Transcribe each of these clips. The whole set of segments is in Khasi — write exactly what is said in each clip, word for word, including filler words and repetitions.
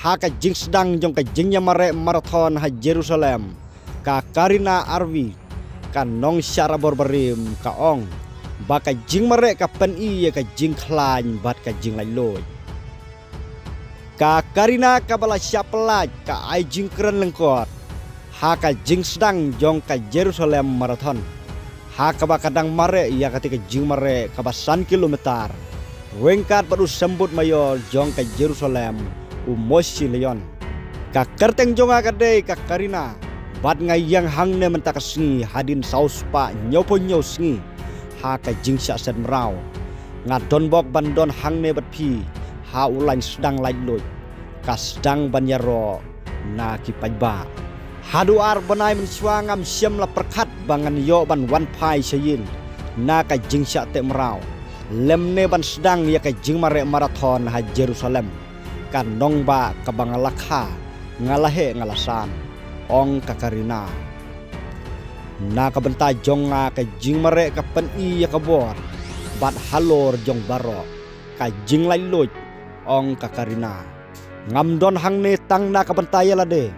Ha ka jingsdang jong ka jingïamareh marathon ha Jerusalem, ka Karina Arvi, ka nongshah rabor barim, ka ong ba ka jingmareh ka pyni ïa ka jingkhlaiñ bad ka jinglaitluid. Ka Karina kaba la shah pyllait ka ai jingkren lyngkot ha ka jingsdang jong ka Jerusalem Marathon, ha kaba ka dang mareh ïa kata ka jingmareh kaba san kilometer ryngkat bad u symbud mayor jong ka Jerusalem, u Moshe Leon. Ka kyrteng jong nga ka dei ka Karina, bad nga ïeng hangne mynta ka sngi hadien saw spah hynñiewphew hynñiew sngi ha ka jingshah set mraw. Nga don bok ban don hangne bad phi ha u laiñ sdang laitluid, ka sdang ban ïaroh na ki paidbah. Haduh ar bnai mynshuwa ngam shym la pyrkhat ba ngan ïoh ban wan phai sha ïing na ka jingshah teh mraw, lymne ban sdang ïa ka jingmareh marathon ha Jerusalem, ka nongbah kaba nga la kha, nga la heh, nga la san, ong ka Karina. Na ka bynta jong nga ka jingmareh ka pyni ïa ka bor bad halor jong baroh ka jinglaitluid, ong ka Karina. Ngam don hangne tang na ka bynta ïa lade.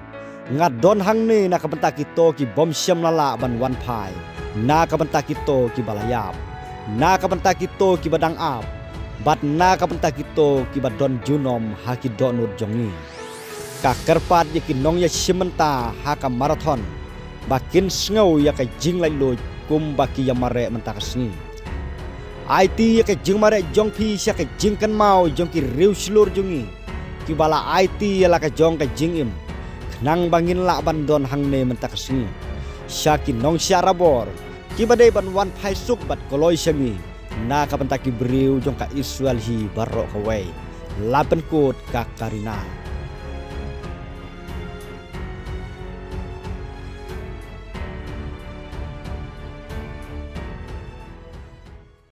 Nga don hangne na ka bynta kito ki bym shym la lah ban wan phai, na ka bynta kito kiba la ïap, na ka bynta kito kiba dang ap, bad na ka bynta kito kiba don junom ha ki dohnud jong ngi. Ka kyrpad ïa ki nongïashim bynta ha ka marathon ba kin sngew ïa ka jinglaitluid kumba ki ïamareh mynta ka sngi. Aiti ïa ka jingmareh jong phi sha ka jingkynmaw jong ki riew shlur jong ngi kiba la aiti ïa la ka jong ka jingim, khnang ba ngin lah ban don hangne mynta ka sngi. Sha ki nongshah rabor kiba dei ban wan phai suk bad kloi sha ngi, na ka bynta ki briew jong ka Israel hi baroh kawei, la pynkut ka Karina.